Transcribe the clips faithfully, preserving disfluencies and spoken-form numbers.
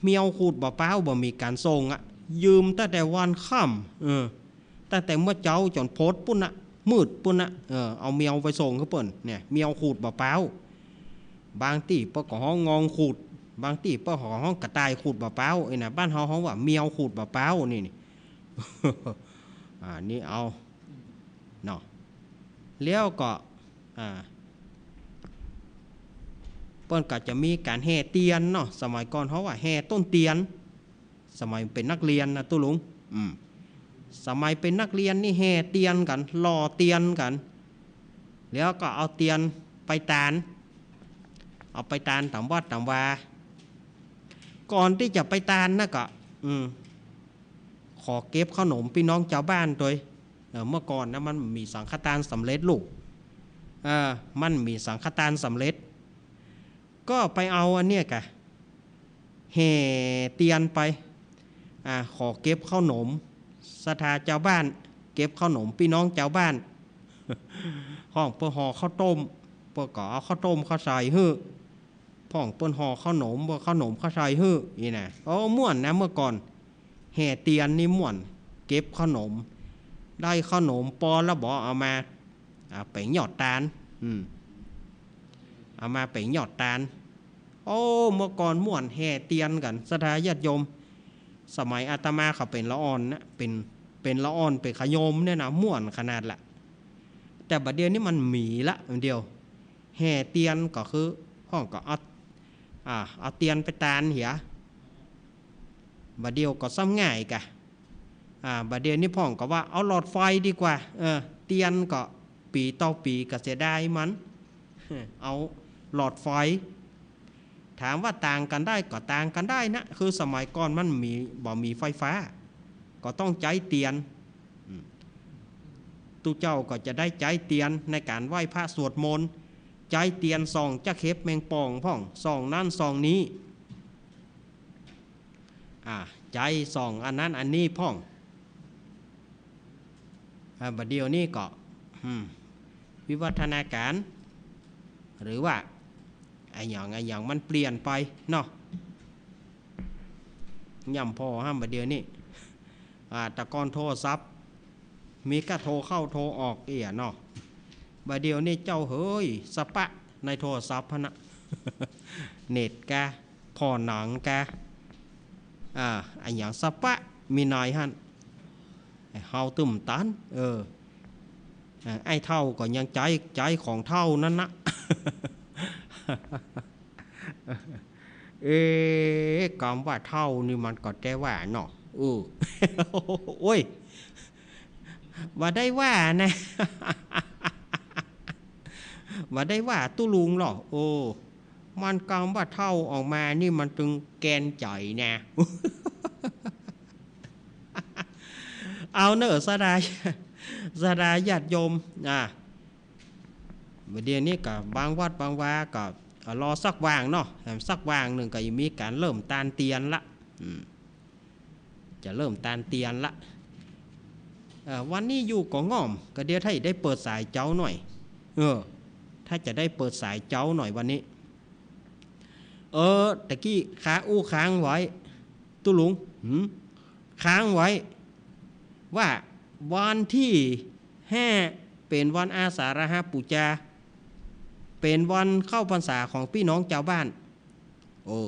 เมียวขูดบ่าป๊าว บ่มีก๋านส่งอะ ยืมตั้งแต่วันค่ำ เออ ตั้งแต่เมื่อเจ๊าจ๋นพดปู๊นน่ะ มืดปู๊นน่ะ เออ เอาเมียวไปส่งหื้อเปิ้น เนี่ย เมียวขูดบ่าป๊าว บางตี้เปิ้นก็ฮ้องงองขูด บางตี้เปิ้นก็ฮ้องกระต่ายขูดบ่าป๊าว ไอ้น่ะ บ้านเฮาฮ้องว่าเมียวขูดบ่าป๊าว นี่ นี่ อ่า นี่เอา เนาะ แล้วก็ อ่า เปิ้นก็จะมีก๋านแห่เตียนเนาะ สมัยก่อนเฮาว่าแห่ต้นเตียน สมัยเป๋นนักเรียนนะตุ๊ลุง อืม สมัยเป๋นนักเรียนนี่แห่เตียนกั๋น หล่อเตียนกั๋น แล้วก็เอาเตียนไปตาน เอาไปตานต๋ามวัดต๋ามวา ก่อนตี้จะไปตานนะก็ อืม ขอเก็บเข้าหนมปี้น้องจาวบ้านตวย เออ เมื่อก่อนนะ มันบ่มีสังฆทานสำเร็จลูก เออ มันบ่มีสังฆทานสำเร็จ ก็ไปเอาอันเนี้ยก่ะ แห่เตียนไป อ่า ขอเก็บเข้าหนม ศรัทธาจาวบ้าน เก็บเข้าหนมปี้น้องจาวบ้าน พ่องเปิ้นห่อข้าวต้ม เปิ้นก็เอาข้าวต้มเข้าใส่หื้อ พ่องเปิ้นห่อข้าวหนม เปิ้นข้าวหนมเข้าใส่หื้อ นี่นะ โอ้ ม่วนนะเมื่อก่อน แห่เตียนนี่ม่วน เก็บเข้าหนม ได้เข้าหนมปอแล้วบ่เอามา อ่า เป๋งยอดตาน อืม เอามาเป๋งยอดตาน โอ้ เมื่อก่อนม่วนแห่เตียนกั๋น ศรัทธาญาติโยม สมัยอาตมาเขาเป๋นละอ่อนนะ เป๋น เป๋นละอ่อน เป๋นขะโยมเนี่ยนะ ม่วนขนาดละ แต่บ่าเดี่ยวนี้มันบ่มีละ บ่าเดี่ยว แห่เตียนก็คือ พ่องก็เอา อ่า เอาเตียนไปตานเหีย บ่าเดี่ยวก็ซ้ำง่ายก่ะ อ่า บ่าเดี่ยวนี้พ่องก็ว่าเอาหลอดไฟดีกว่า เออ เตียนก็ปี๋ต่อปี๋ก็เสียดายมัน เอาหลอดไฟ ถามว่าต่างกั๋นได้ก็ต่างกั๋นได้นะ คือสมัยก่อนมันบ่มี บ่มีไฟฟ้า ก็ต้องใจ๊เตียน อืม ตุ๊เจ้าก็จะได้ใจ๊เตียนในก๋านไหว้พระสวดมนต์ ใจ๊เตียนส่องจักเห็บแมงป่องพ่อง ส่องนั้นส่องนี้ อ่า ใจ๊ส่องอันนั้นอันนี้พ่อง อ่า บ่าเดี่ยวนี้ก็ อืม วิวัฒนาก๋าร หรือว่าอะหยังอะหยังมันเปลี่ยนไปเนาะ ย่ำผ่อห้ามบ่าเดี่ยวนี้ อ่า แต่ก่อนโทรศัพท์ มีก้าโทรเข้าโทรออกเอี้ยเนาะ บ่าเดี่ยวนี้เจ้าเฮย สะปะในโทรศัพท์หั้นนะ เน็ตกา ผ่อหนังกา อ่า อะหยังสะปะ มีในหั้น ไอ้เฮาตึ้มตัน เออ เอ่อ ไอ้เฒ่าก็ยังใจ๊ ใจ๊ของเฒ่านั้นนะ เอ๊ะ กำว่าเฒ่านี่มันก็แต๊ว่าเนาะ เออ โอ้ย บ่ได้ว่านะ บ่ได้ว่าตุ๊ลุงหรอก โอ้ มันกำว่าเฒ่าออกมานี่มันตึงแกนใจ๋นะ เอาเน่อ ศรัทธา ศรัทธาญาติโยม อ่า บ่าเดี่ยวนี้ก็บางวัดบางวาก็ อ่า รอสักวางเนาะ แหมสักวางนึ่งก็จะมีก๋านเริ่มตานเตียนละ อืม จะเริ่มตานเตียนละ เอ่อ วันนี้อยู่ก็ง่อม ก็เดี๋ยวถ้าได้เปิดสายเจ๊าหน่อย เออ ถ้าจะได้เปิดสายเจ๊าหน่อยวันนี้ เออ ตะกี้ค้าอู้ค้างไว้ ตุ๊ลุง หืม ค้างไว้ ว่าวันตี้ห้าเป๋นวันอาสาฬหปู๋จา เป๋นวันเข้าพรรษาของปี้น้องจาวบ้าน โอ้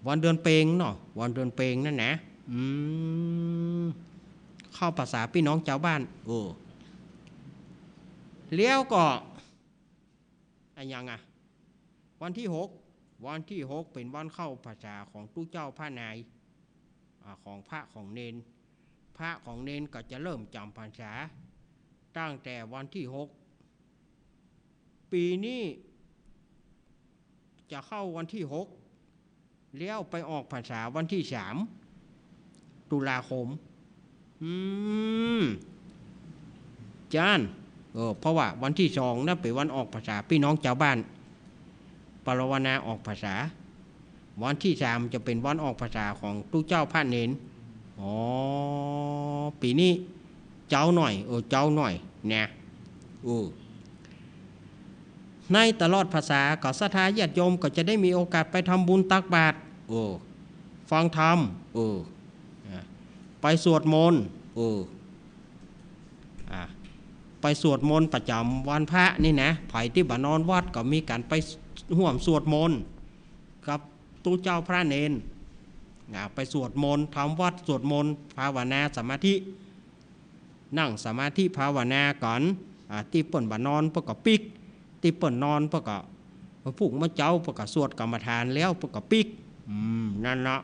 วันเดือนเพ็ญเนาะ วันเดือนเพ็ญนั่นนะ อืม เข้าพรรษาปี้น้องจาวบ้าน โอ้ แล้วก็ อะหยังอะ วันตี้หก วันตี้หกเป๋นวันเข้าพรรษาของตุ๊เจ้าพระนาย อ่า ของพระของเณร พระของเณรก็จะเริ่มจ๋ำพรรษา ตั้งแต่วันตี้หก ปี๋นี้จะเข้าวันตี้หก แล้วไปออกพรรษาวันตี้สาม ตุลาคม อืม จาน เออ เพราะว่าวันตี้สองนั้นเป๋นวันออกพรรษาปี้น้องจาวบ้าน ปรารถนาออกพรรษา วันตี้สามจะเป๋นวันออกพรรษาของตุ๊เจ้าพระเณร อ๋อ ปี๋นี้เจ๊าหน่อย เออ เจ๊าหน่อยนะ เออ ในตลอดพรรษาก็ศรัทธาญาติโยมก็จะได้มีโอกาสไปทำบุญตักบาตร เออ ฟังธรรม เออ อ่ะ ไปสวดมนต์ เออ อ่ะ ไปสวดมนต์ประจ๋ำวันพระนี่นะ ใผตี้บ่นอนวัดก็มีก๋านไปฮ่วมสวดมนต์กับตุ๊เจ้าพระเณร อ่ะ ไปสวดมนต์ ทำวัตรสวดมนต์ ภาวนาสมาธิ นั่งสมาธิภาวนากั๋น อ่ะ ตี้เปิ้นบ่นอนเปิ้นก็ปิ๊ก ตี้เปิ้นนอนเปิ้นก็ พุกเมื่อเจ๊าเปิ้นก็สวดกรรมฐานแล้วเปิ้นก็ปิ๊ก อืม นั่นละ